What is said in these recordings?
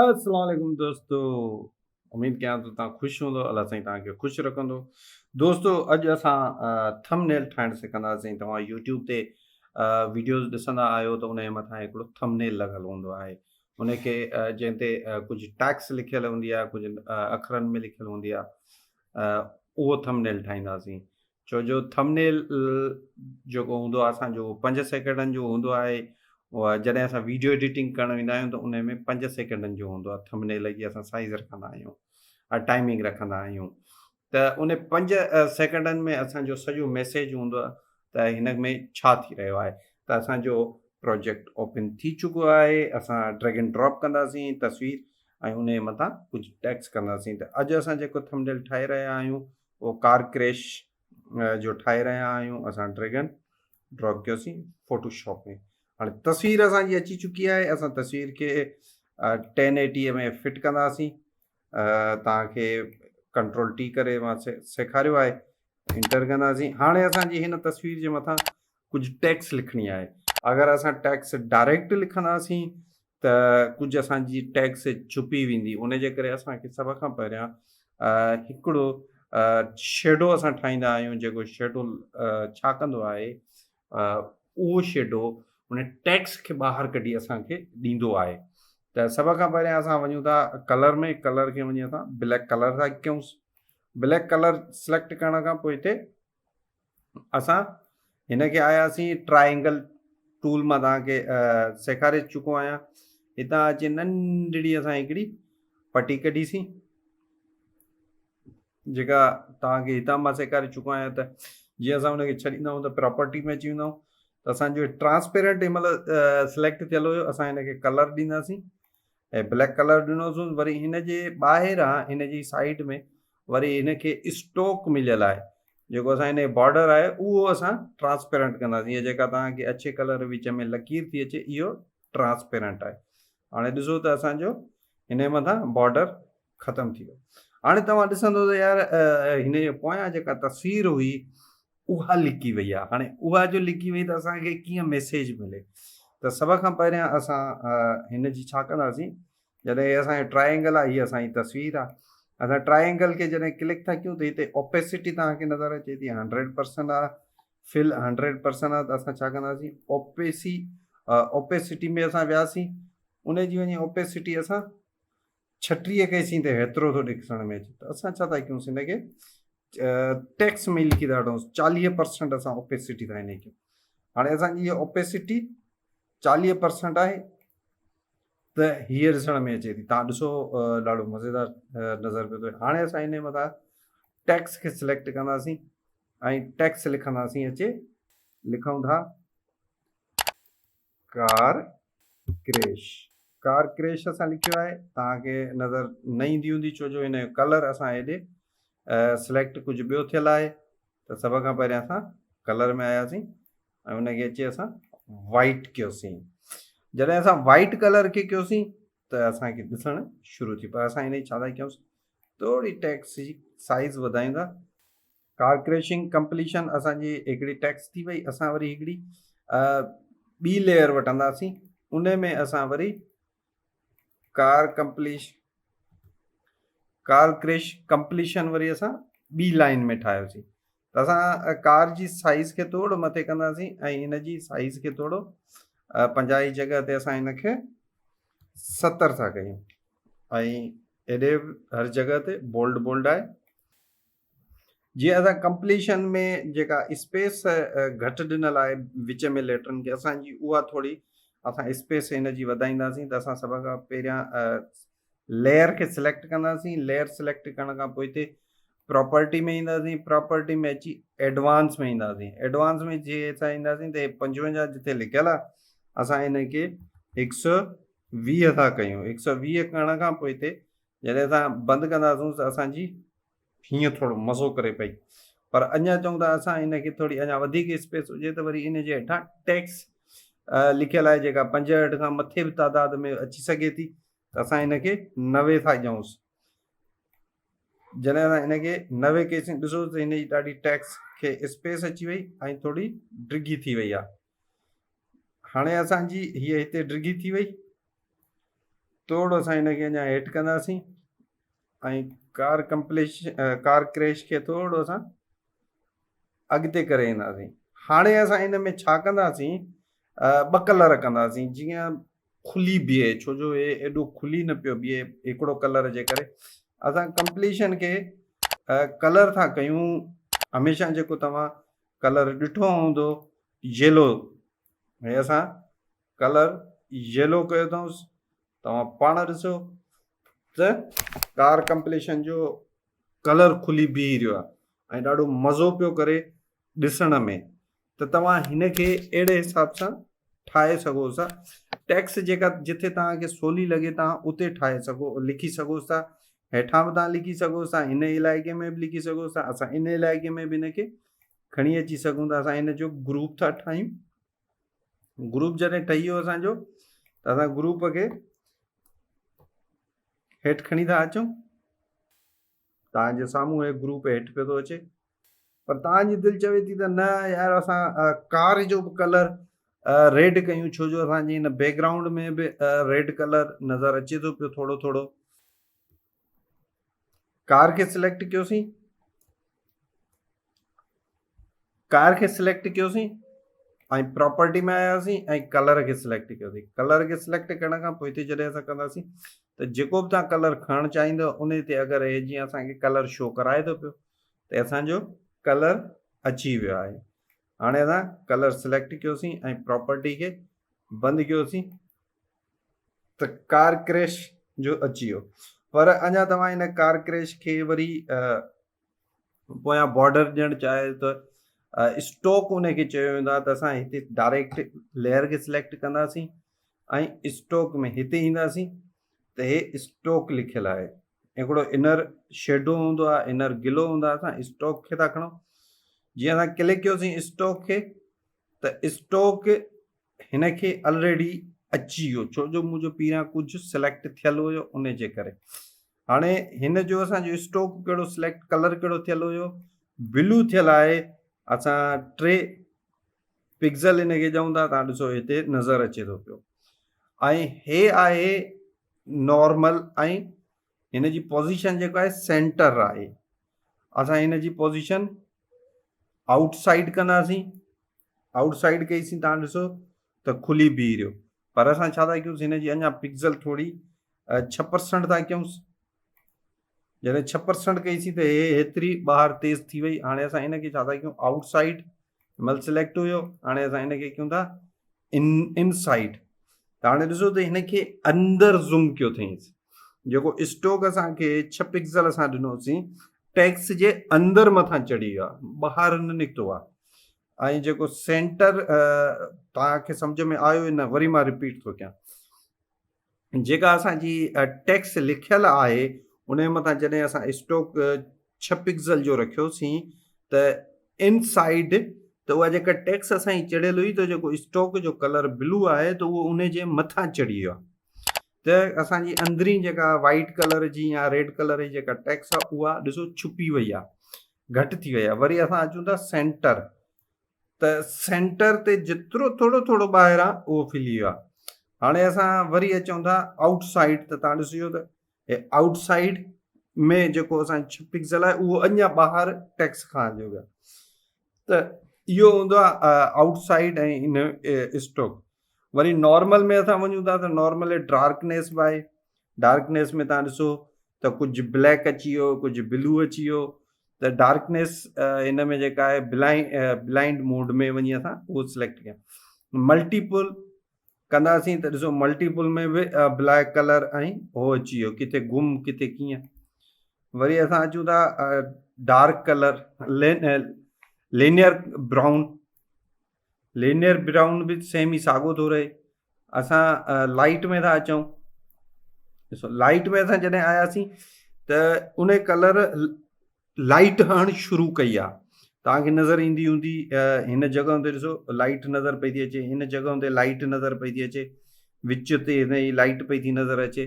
السلام عليڪم دوستو، اميد ڪيان ٿو توهان خوش هوندو. الله سائين توهان کي خوش رکندو. دوستو، اڄ اسان ٿم نيل ٺاهڻ سکنداسين. توهان يوٽيوب تي ويڊيوز ڏسندا آهيو ته ان جي مٿان هڪڙو ٿم نيل لڳل هوندو آهي، ان کي جنهن تي ڪجهه ٽيڪس لکيل هوندي آهي، ڪجهه اکرن ۾ لکيل هوندي آهي، اهو ٿم نيل ٺاهينداسين. ڇو جو ٿمب نيل جيڪو هوندو آهي اسانجو 5 سيڪنڊن جو هوندو آهي. جڏهن اسان ويڊيو ايڊيٽنگ ڪرڻ ويندا آهيون ته ان ۾ 5 سيڪنڊن جو هوندو آهي. ٿمب نيل جي اسان سائز رکندا آهيون، ٽائمنگ رکندا آهيون ته ان 5 سيڪنڊن ۾ اسانجو سڄو ميسيج هوندو آهي ته هن ۾ ڇا ٿي رهيو آهي. ته اسانجو پروجيڪٽ اوپن ٿي چڪو آهي. اسان ڊريگ اينڊ ڊراپ ڪنداسين تصوير ۽ ان جي مٿان ڪجهه ٽيڪس ڪنداسين. ته اڄ اسان جيڪو ٿمب نيل ٺاهي رهيا آهيون اهو ڪار ڪريش جو ٺاهي رهيا آهيون. اسان ڊريگن ڊراپ ڪيوسين فوٽو شاپ ۾. هاڻي تصوير اسان جي اچي چڪي آهي. اسان تصوير کي 1080 ۾ فٽ ڪنداسين. توهان کي ڪنٽرول ٽي ڪري مان سيکاريو آهي. انٽر ڪنداسين. هاڻي اسان جي هن تصوير جي مٿان ڪجهه ٽيڪس لکڻي آهي. اگر اسان ٽيڪس ڊائريڪٽ لکنداسين ته ڪجهه اسان جي ٽيڪس ڇپي ويندي. ان جي ڪري اسان کي سڀ کان پهريان هڪڙو شيڊو اسان ٺاهيندا آهيون، جيڪو شيڊو ڇا ڪندو آهي؟ اهو شيڊو ان ٽيڪس کي ٻاهر ڪڍي اسان کي ڏيندو آهي. ته سڀ کان پهريان اسان وڃون ٿا ڪلر ۾. ڪلر کي وڃي اسان بليڪ ڪلر ٿا ڪيون. بليڪ ڪلر سليڪٽ ڪرڻ کان پوء هتي اسان هن کي آياسين ٽرائينگل ٽول مان توهان کي سيکاري چڪو آهيان. هتان اچي ننڍڙي اسان هڪڙي پٽي ڪڍيسين، جيڪا توهان کي هتان مان سيکاري چڪو آهيان ته جيئن اسان ان کي ڇڏيندا آهيون ته پراپرٽي ۾ اچي ويندا آهيون. ته اسانجو ٽرانسپيرنٽ هن مهل سليڪٽ ٿيل هيو. اسان هن کي ڪلر ڏينداسين ۽ بليڪ ڪلر ڏنوسون. وري هن جي ٻاهران هن جي سائيڊ ۾ وري هن کي اسٽوڪ مليل آهي، جيڪو اسان هن بارڊر آهي اهو اسان ٽرانسپيرنٽ ڪنداسين. هي جيڪا توهان کي اڇي ڪلر وچ ۾ لڪير ٿي اچي اهو ٽرانسپيرنٽ آهي. هاڻي ڏسو ته اسان جو هن مٿان بارڊر ختم ٿي ويو. هاڻي توهان ڏسندو ته يار هن جي پويان جيڪا تصوير هئي اها لڪي وئي آهي. هاڻي اها جو لڪي وئي ته اسان کي ڪيئن ميسيج ملي؟ ته سڀ کان پهريان اسان هن جي ڇا ڪنداسين؟ جڏهن هي اسان جو ٽرائينگل آهي، هي اسان جي تصوير آهي، اسان ٽرائينگل کي جڏهن ڪلڪ ٿا ڪيون ته هتي اوپيسٽي توهان کي نظر اچي ٿي 100% آهي، فل 100% آهي. ته اسان ڇا ڪنداسين؟ اوپيسٽي ۾ اسان وياسين، ان جي وڃي اوپيسٽي اسان 36 ڪئيسين ته هيترو ٿو ڏسڻ ۾ اچي. ته اسان ڇا ٿا ڪيون؟ هن کي ٽيڪس ۾ لکي ٿا وٺون 40% اسان اوپيسٽي ٿا هن ڪيون. هاڻي اسان جي اوپيسٽي 40% آهي ته هيء ڏسڻ ۾ اچي ٿي. تان ڏسو ڏاڍو مزيدار نظر پيو ٿو. هاڻي اسان ان مٿان ٽيڪس کي سليڪٽ ڪنداسين ۽ ٽيڪس لکنداسين. اچي لکون ٿا ڪار ڪريش. ڪار ڪريش اسان لکيو آهي، توهان کي نظر نه ايندي هوندي ڇو جو هن جو ڪلر اسان هيڏي سليڪٽ ڪجهه ٻيو ٿيل آهي. ته سڀ کان پهريان اسان ڪلر ۾ آياسين ۽ ان کي اچي اسان وائٽ ڪيوسين. جڏهن اسان وائٽ ڪلر کي ڪيوسين ته اسان کي ڏسڻ شروع ٿي. پر اسان ان ڇا ٿا ڪيون؟ ٿوري ٽيڪس جي سائز وڌايون ٿا. ڪار ڪريشنگ ڪمپليشن اسان جي هڪڙي ٽيڪس ٿي وئي. اسان وري هڪڙي ٻي ليئر وٺنداسين، ان ۾ اسان وري ڪار ڪمپليش ڪار ڪريش ڪمپليشن وري اسان ٻي لائن ۾ ٺاهيوسين. ته اسان ڪار جي سائز کي ٿورو مٿي ڪنداسين ۽ هن جي سائز کي ٿورو 50 جي جڳهه تي اسان هن کي 70 ٿا ڪيون ۽ هيڏي هر جڳهه تي بولڊ بولڊ آهي. جيئن اسان ڪمپليشن ۾ جيڪا اسپيس گهٽ ڏنل آهي وچ ۾ ليٽرن کي اسان جي اها ٿوري اسان اسپيس هن جي وڌائينداسين. ته اسان سڀ کان پهريان ليئر کي سليڪٽ ڪنداسين. ليئر سليڪٽ ڪرڻ کان پوء هتي پراپرٽي ۾ اينداسين، پراپرٽي ۾ اچي ايڊوانس ۾ اينداسين. ايڊوانس ۾ جي اسان اينداسين ته 55 جتي لکيل آهي اسان هن کي 120 ٿا ڪيون. 120 ڪرڻ کان پوء هتي جڏهن اسان بند ڪنداسون ته اسان جي هيئن ٿورو مزو ڪري پئي. پر اڃا چئون ٿا اسان هن کي ٿوري اڃا وڌيڪ اسپيس هجي ته وري ان جي هيٺان ٽيڪس لکيل آهي جيڪا 65 کان مٿي به تعداد ۾ اچي سگهي ٿي. ته اسان هن کي 90 ٿا ڏيونس. جڏهن اسان هن کي 90 ڪيسين ڏسو ته هن جي ڏاڍي ٽيڪس کي اسپيس اچي وئي ۽ ٿوري ڊگهي ٿي وئي آهي. هاڻي اسان جي هيء هتي ڊگهي ٿي وئي. ٿورو اسان هن کي اڃا هيٺ ڪنداسين ۽ ڪار ڪمپليشن ڪار ڪريش کي ٿورو اسان اڳتي ڪري اينداسين. هاڻي اسان ان ۾ ڇا ڪنداسين، ٻه ڪلر ڪنداسين جيئن کلي بيهي، ڇو جو هي ايڏو کلي نه پيو بيهي هڪڙو ڪلر جي ڪري. اسان ڪمپليشن کي ڪلر ٿا ڪيون هميشه جيڪو توهان ڪلر ڏٺو هوندو ييلو، هي اسان ڪلر ييلو ڪيو اٿئونس. توهان پاڻ ڏسو ته ڪار ڪمپليشن جو ڪلر کلي بيهي رهيو آهي ۽ ڏاڍو مزو پيو ڪري ڏسڻ ۾. ته توهان هن کي اهڙي حساب سان ٺاهي سگهو ٿا. ٽيڪس جيڪا جٿي توهان کي سولي لڳي توهان اتي ٺاهي سگهو، لکي سگهو ٿا. هيٺان به توهان لکي سگهو ٿا، هن علائقي ۾ به لکي سگهو ٿا. اسان ان علائقي ۾ به هن کي کڻي اچي سگهون ٿا. اسان هن جو گروپ ٿا ٺاهيون. گروپ جڏهن ٺهي ويو اسان جو ته اسان گروپ کي هيٺ کڻي ٿا اچون. توهان جي سامهون هي گروپ هيٺ پيو ٿو اچي، پر توهان جي دل چوي ٿي ته نه يار اسان ڪار جو به ڪلر ريڊ ڪيون، ڇو جو اسان جي هن بيڪ گرائونڊ ۾ به ريڊ ڪلر نظر اچي ٿو پيو ٿورو ٿورو. ڪار کي سليڪٽ ڪيوسين، ڪار کي سليڪٽ ڪيوسين ۽ پراپرٽي ۾ آياسين ۽ ڪلر کي سليڪٽ ڪيوسين. ڪلر کي سليڪٽ ڪرڻ کان پوء هتي جڏهن اسان ڪنداسين ته جيڪو به توهان ڪلر کڻڻ چاهيندو ان تي اگر هي جيئن اسان کي ڪلر شو ڪرائي ٿو پيو ته اسان جو ڪلر اچي ويو آهي. هاڻي اسان ڪلر سليڪٽ ڪيوسين ۽ پراپرٽي کي بند ڪيوسين ته ڪار ڪريش جو اچي ويو. پر اڃا توهان ان ڪار ڪريش کي وري پويان بارڊر ڏيڻ چاهيو ته اسٽوڪ ان کي چيو ويندو آهي ته اسان هتي ڊائريڪٽ ليئر کي سليڪٽ ڪنداسين ۽ اسٽوڪ ۾ هتي اينداسين ته هي اسٽوڪ لکيل آهي. هڪڙو انر شيڊو هوندو آهي، انر گلو هوندو آهي. اسان اسٽوڪ کي ٿا کڻون، جيئن اسان ڪلڪ ڪيوسين اسٽوڪ کي ته اسٽوڪ هن کي الريڊي اچي ويو، ڇو جو منهنجو پهريان ڪجهه سليڪٽ ٿيل هيو ان جي ڪري. هاڻي هن جو اسان جو اسٽوڪ ڪهڙو سليڪٽ ڪلر ڪهڙو ٿيل هيو، بلو ٿيل آهي. اسان 3 پڪسل هن کي ڏيون ٿا، تان ڏسو هتي نظر اچي ٿو پيو. ۽ هي آهي نارمل ۽ هن جي پوزيشن جيڪو آهي سينٽر آهي. اسان هن جي پوزيشن آئوٽ سائيڊ ڪنداسين. آئوٽ سائيڊ ڪئيسين تان ڏسو ته کلي بيهي رهيو، پر اسان ڇا ٿا ڪيون، هن جي اڃا پڪسل ٿوري 6% ٿا ڪيون. جڏهن 6% ڪئيسين ته هي هيتري ٻاهر تيز ٿي وئي. هاڻي اسان هن کي ڇا ٿا ڪيون، آئوٽ سائيڊ مل سليڪٽ هيو، هاڻي اسان هن کي ڪيون ٿا ان سائيڊ. ته هاڻي ڏسو ته هن کي اندر زوم ڪيو اٿائينس. جيڪو اسٽوڪ اسان کي 6 پڪسل اسان ڏنوسين ٽيڪس جي اندر مٿان چڙهي ويو آهي، ٻاهر نه نڪتو آهي. ۽ جيڪو سينٽر توهان کي سمجھ ۾ آيو نه، وري مان رپيٽ ٿو ڪيان. جيڪا اسان جي ٽيڪس لکيل آهي ان جي مٿان جڏهن اسان اسٽوڪ 6 پڪسل جو رکيوسين ته ان سائيڊ ته اها جيڪا ٽيڪس اسان جي چڙهيل هئي ته جيڪو اسٽوڪ جو ڪلر بلو آهي ته اهو ان جي مٿان چڙهي ويو آهي، ته اسان جي اندرين جيڪا وائيٽ ڪلر جي يا ريڊ ڪلر جي جيڪا ٽيڪس آهي اها ڏسو ڇپي وئي آهي، گهٽ ٿي وئي آهي. وري اسان اچون ٿا سينٽر، ته سينٽر تي جيترو ٿورو ٿورو ٻاهران اهو ڦلي ويو آهي. هاڻي اسان وري اچون ٿا آئوٽ سائيڊ، ته تان ڏسجو ته هي آئوٽ سائيڊ ۾ جيڪو اسان 6 پڪسل آهي اهو اڃا ٻاهر ٽيڪس کان هليو ويو آهي. ته اهو هوندو آهي آئوٽ سائيڊ ۽ ان اسٽوڪ. وري نارمل ۾ اسان وڃون ٿا ته نارمل ڊارڪنيس به آهي. ڊارڪنيس ۾ تان ڏسو ته ڪجهه بليڪ اچي ويو، ڪجهه بلو اچي ويو. ته ڊارڪنيس هن ۾ جيڪا آهي بلائنڊ موڊ ۾ وڃي اسان اهو سليڪٽ ڪيان. ملٽيپل ڪنداسين ته ڏسو ملٽيپل ۾ به بليڪ ڪلر ۽ هو اچي ويو، ڪٿي گم ڪٿي ڪيئن. وري اسان اچون ٿا dark colour linear brown, linear brown به سيم ئي ساڳو ٿو رهي. اسان لائٽ ۾ ٿا اچون، ڏسو لائٽ ۾ اسان جڏهن آياسين ته ان ڪلر لائٽ هڻڻ شروع ڪئي آ، توهان کي نظر ايندي هوندي. هن جڳهه تي ڏسو لائٽ نظر پئي ٿي اچي، هن جڳهه تي لائٽ نظر پئي ٿي اچي، وچ تي هن جي لائٽ پئي ٿي نظر اچي،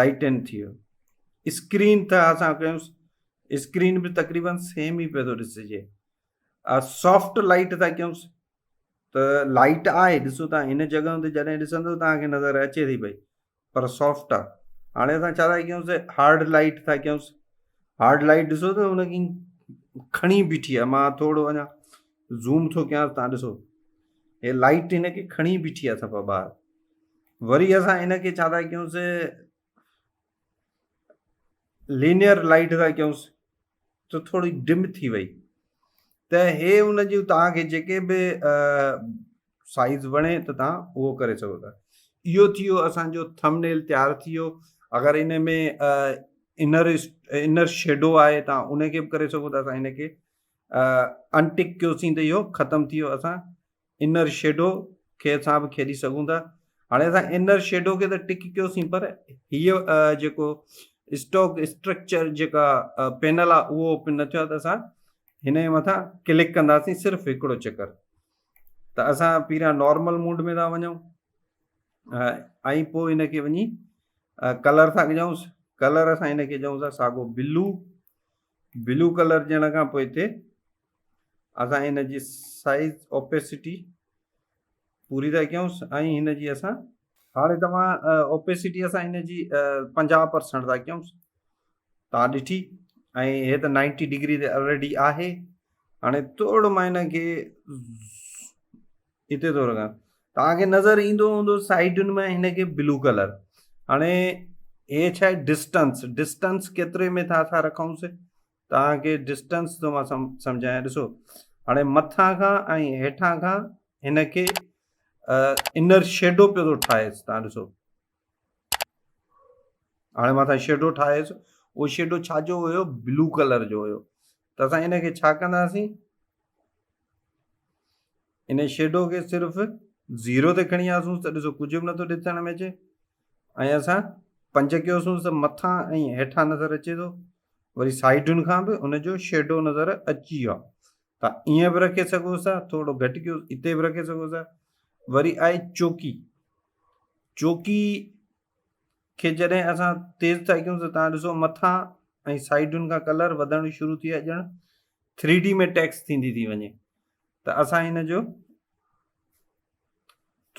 لائٽن ٿي ويو. اسڪرين ته اسان ڪيون، اسڪرين به تقريبن سيم ئي پيو ٿو ڏسجي. سافٽ لائٽ ٿا ڪيون ته لائٽ آهي، ڏسو تان هن جڳهه تي جڏهن ڏسندو توهان کي نظر اچي ٿي پئي. پر سافٽ آ. هاڻي اسان ڇا ٿا ڪيونس هارڊ لائٽ ٿا ڪيونس. هارڊ لائٽ ڏسو ته ان کي کڻي بيٺي آ. مان ٿورو اڃا زوم ٿو ڪيان تان ڏسو هي لائٽ هن کي کڻي بيٺي آ صفا ٻاهر. وري اسان هن کي ڇا ٿا ڪيونس لينيئر لائٽ ٿا ڪيونس ته ٿوري ڊم ٿي وئي. ته هي ان جون توهان کي جيڪي به سائيز وڻي ته توهان اهو ڪري سگهو ٿا. اهو ٿي ويو اسانجو ٿم نيل تيار ٿي ويو. اگر ان ۾ انر انر شيڊو آهي توهان ان کي به ڪري سگهو ٿا. اسان ان کي انٽڪ ڪيوسين ته اهو ختم ٿي ويو. اسان انر شيڊو کي اسان به کيڏي سگهون ٿا. هاڻي اسان انر شيڊو کي ته ٽڪ ڪيوسين پر هيء جيڪو اسٽاڪ اسٽرڪچر جيڪا پينل آهي اهو اوپن نه ٿيو آهي ته اسان هن جي مٿان ڪلڪ ڪنداسين صرف هڪڙو چڪر ته اسان پهريان نارمل موڊ ۾ ٿا وڃون ۽ پوء هن کي وڃي ڪلر ٿا ڏيونس. ڪلر اسان هن کي ڏيون ٿا ساڳو بلو. بلو ڪلر ڏيڻ کان پوء هتي اسان هن جي سائيز اوپيسٽي پوري ٿا ڪيون ۽ هن جي اسان هاڻي توهان اوپيسٽي اسان هن جي 50% ٿا ڪيون. تان ڏٺي ۽ هي ته 90 ڊگري تي آلريڊي آهي. هاڻي ٿورو مان هن کي هتي ٿو رکان، توهان کي نظر ايندو هوندو سائيڊن ۾ هن کي بلو ڪلر. هاڻي هي ڇا آهي ڊسٽنس. ڊسٽنس ڪيتري ۾ ٿا اسان رکون سي توهان کي ڊسٽنس ٿو مان سمجهايان. ڏسو هاڻي مٿان کان ۽ هيٺان کان هن کي انر شيڊو پيو ٿو ٺاهيس. توهان ڏسو هاڻي مٿان شيڊو ٺاهيس، اهو شيڊو ڇا جو هيو؟ بلو ڪلر جو هيو. ته اسان ان کي ڇا ڪنداسين؟ ان شيڊو کي صرف زيرو تي کڻي آياسون ته ڏسو ڪجهه به نٿو ڏسڻ ۾ اچي ۽ اسان 5 ڪيوسون ته مٿان ۽ هيٺان نظر اچي ٿو، وري سائيڊن کان به ان جو شيڊو نظر اچي ويو آهي. ته ائين به رکي سگهو ٿا، ٿورو گهٽ ڪيو اتي به رکي سگهو ٿا. وري آهي چوڪي. چوڪي کي جڏهن اسان تيز ٿا ڪيون ته تان ڏسو مٿان ۽ سائيڊن کان ڪلر وڌڻ شروع ٿي ويا، ڄڻ ٿري ڊي ۾ ٽيڪس ٿيندي ٿي وڃي. ته اسان هن جو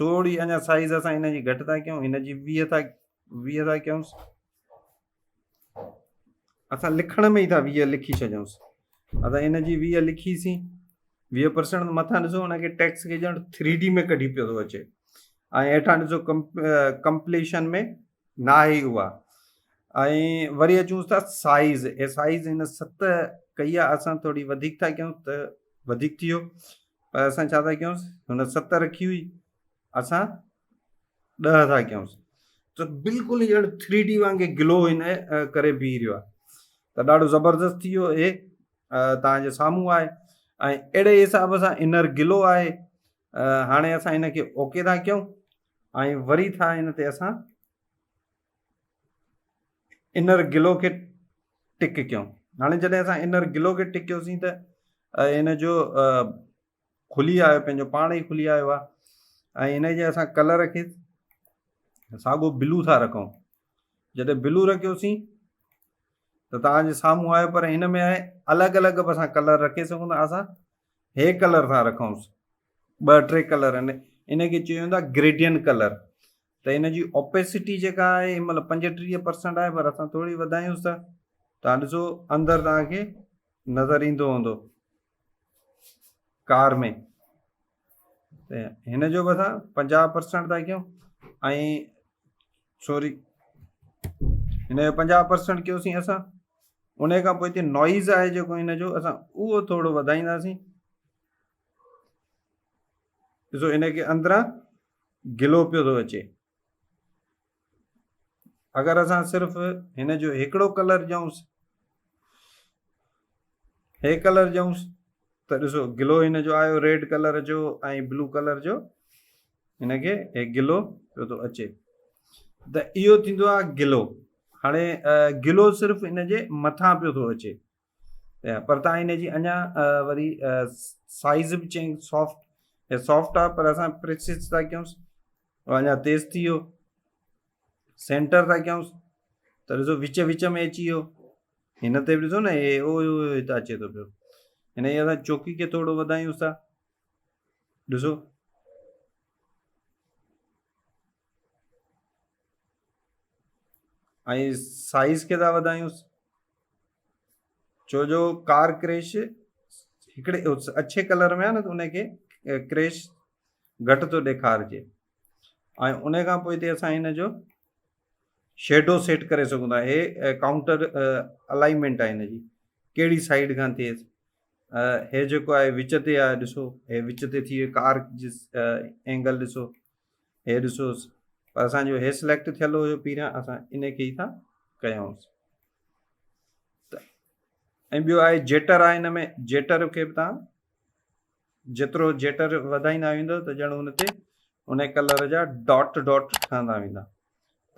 ٿوري اڃا سائيز اسان هن جي گهٽ ٿا ڪيون، هن جي 20 ٿا ڪيون. اسان لکڻ ۾ ئي ٿا 20 لکي ڇڏيونس. اسان هن جي 20 لکيسين، 20% مٿان ڏسو هن کي ٽيڪس کي ڄڻ ٿري ڊي ۾ ڪڍي پيو ٿو اچي ۽ هيٺان ڏسو ڪمپليشن ۾ ناهي اها. ۽ وري اچون ٿا سائيز. هي سائيز هن 7 ڪئي آهي، اسان ٿوري وڌيڪ ٿا ڪيون ته وڌيڪ ٿي ويو، پر اسان ڇا ٿا ڪيون هن 7 رکي هئي، اسان 10 ٿا ڪيون ته بلڪل ڄڻ ٿري ڊي وانگي گلو هن ڪري بيهي رهيو آهي. ته ڏاڍو زبردست ٿي ويو. هي توهان جي سامهون آهي ۽ اهڙي حساب سان انر گلو آهي. هاڻي اسان هن کي اوڪي ٿا ڪيون ۽ وري ٿا هن تي اسان انر گلو کي ٽڪ ڪيون. هاڻي جڏهن اسان انر گلو کي ٽڪ ڪيوسين ته هن جو کلي آيو، پنهنجو پاڻ ئي کلي آيو آهي. ۽ هن جي اسان ڪلر کي ساڳو بلو ٿا رکون. جڏهن بلو رکيوسين ته توهان جي سامهون آيو، پر هن ۾ آهي الڳ الڳ به اسان ڪلر رکي سگهون ٿا. اسان هي ڪلر ٿا رکونس، 2 3 ڪلر آهن، ان کي چيو ويندو آهي گريڊين ڪلر. ته هن جي اوپيسٽي جيڪا آهي هن مهل 35% آهي، پر اسان ٿوري وڌايونس ٿا. توهان ڏسو اندر توهان کي نظر ايندو هوندو ڪار ۾. ته هن جو به اسان 50% ٿا ڪيون ۽ سوري هن جو 50% ڪيوسين اسان. ان کان پوء هتي نوائز آهي جيڪو هن جو اسان اهو ٿورو وڌائينداسين. ڏسو هن کي اندران گلو پيو ٿو اچي. اگر اسان صرف هن جو هڪڙو ڪلر ڏيونس، هي ڪلر ڏيونس ته ڏسو گلو هن جو آيو ريڊ ڪلر جو ۽ بلو ڪلر جو، هن کي هي گلو پيو ٿو اچي. ته اهو ٿيندو آهي گلو. هاڻي گلو صرف هن جي مٿان پيو ٿو اچي، پر تان هن جي اڃا وري سائيز به چينج، سافٽ هي سافٽ آهي پر اسان پريسز ٿا ڪيونس اڃا تيز ٿي ويو. سينٽر ٿا ڪيونس ته ڏسو وچ وچ ۾ اچي ويو. هن تي به ڏسو نه هي او هتان اچي ٿو پيو. هن جي اسان چوڪي کي ٿورو وڌايونس ٿا، ڏسو ۽ سائيز کي ٿا وڌايونس ڇو جو ڪار ڪريش هڪڙي اڇي ڪلر ۾ آهي نه ته ان کي ڪريش گهٽ ٿو ڏيکارجي ۽ ان کان پوء هتي اسان هن جو شيڊو سيٽ ڪري سگهون ٿا هي ڪائونٽر الائنمينٽ آهي هن جي ڪهڙي سائيڊ کان ٿئي هي جيڪو آهي وچ تي آهي ڏسو هي وچ تي ٿي ويو ڪار جي اينگل ڏسو هي ڏسوس پر اسان جو هي سليڪٽ ٿيل هيو پهريان اسان ان کي ئي ٿا ڪيونس ته ۽ ٻيو آهي جيٽر آهي هن ۾ جيٽر کي به تان جيترو جيٽر وڌائيندا ويندو ته ڄڻ ان تي ان ڪلر جا ڊاٽ ڊاٽ ٺهندا ويندا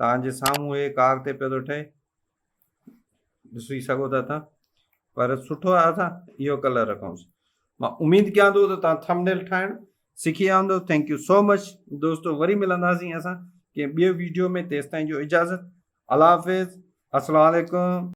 تان جي سامهون هي ڪار تي پيو ٿو ٺهي ڏسي سگهو ٿا تان پر سٺو آهي اسان اهو ڪلر رکونس مان اميد ڪيان ٿو ته تان ٿمنيل ٺاهڻ سکي ويا هوندو thank you so مچ دوستو وري ملنداسين اسان ڪنهن ٻي ويڊيو ۾ تيستائين جو اجازت الله حافظ السلام عليڪم.